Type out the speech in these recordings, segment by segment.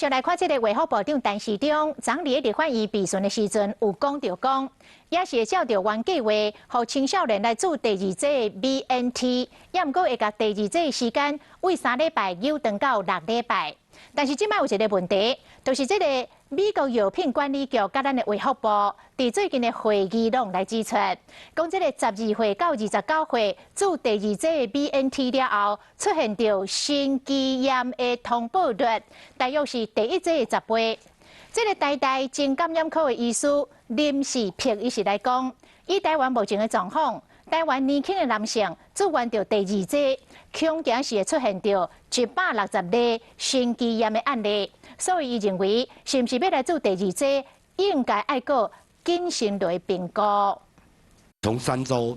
就來看這个衛福部長陳時中，昨昏佇立法院備詢的時陣，有講著講，也是會照著原計劃，予青少年來注第二劑 BNT，也毋過會共第二劑時間為3禮拜延長到6禮拜。但是這擺有一个問題，就是這个美國藥品管理局佮咱的衛福部，佇最近的會議攏來指出，講這个12歲到29歲注第二劑 BNT 了後，出現著心肌炎的通報率，大約是第一劑的10倍。這个台大精感染科的醫師林世璧醫師來講，以台灣目前的狀況，台灣年輕的男性注完著第二劑，恐驚是會出現著160例心肌炎的案例，所以伊認為，是毋是欲來注第二劑，應該愛閣謹慎來評估。從3週，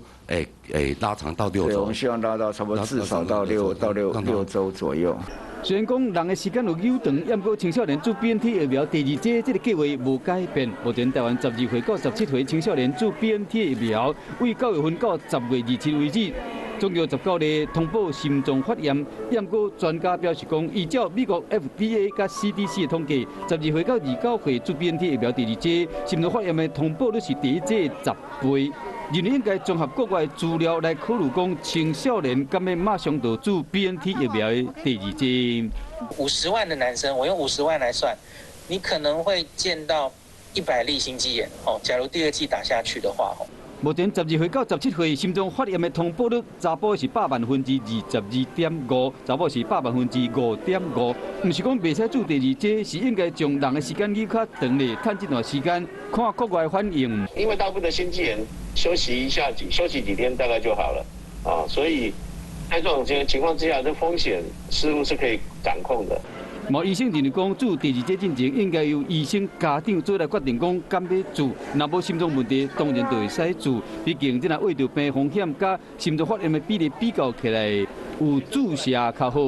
拉長到6週。我們希望拉到差不多至少到六週左右。雖然講人的時間有延長，毋過青少年注 BNT 疫苗第二劑這个計劃無改變。目前台灣12歲到17歲青少年注 BNT 疫苗，為9月份到10月27為止，總共19例通報心臟發炎。毋過專家表示講，依照美國 FDA 佮 CDC 的統計，12歲到29歲注 BNT 疫苗第二劑心臟發炎的通報率是第一劑10倍。認為應該綜合國外資料來考慮，講青少年敢欲馬上就注 BNT 疫苗的第二劑。 50萬的男生，我用五十萬來算，你可能會見到100例心肌炎。哦，假如第二劑打下去的話，目前12歲到17歲心臟發炎的通報率，查埔是百萬分之22.5，查某是百萬分之5.5。毋是講袂使注第二劑，是應該將人的時間延較長咧，趁這段時間看國外反應。因為大部分的心肌炎休息一下，休息幾天大概就好了啊，所以在這種情況之下，這風險似乎是可以掌控的。某醫生認為講，注第二劑進前應該由醫生、家長做來決定講敢欲注，若無心臟問題，當然就會使注。畢竟這若為著病風險佮心臟發炎的比例比較起來，有注射較好。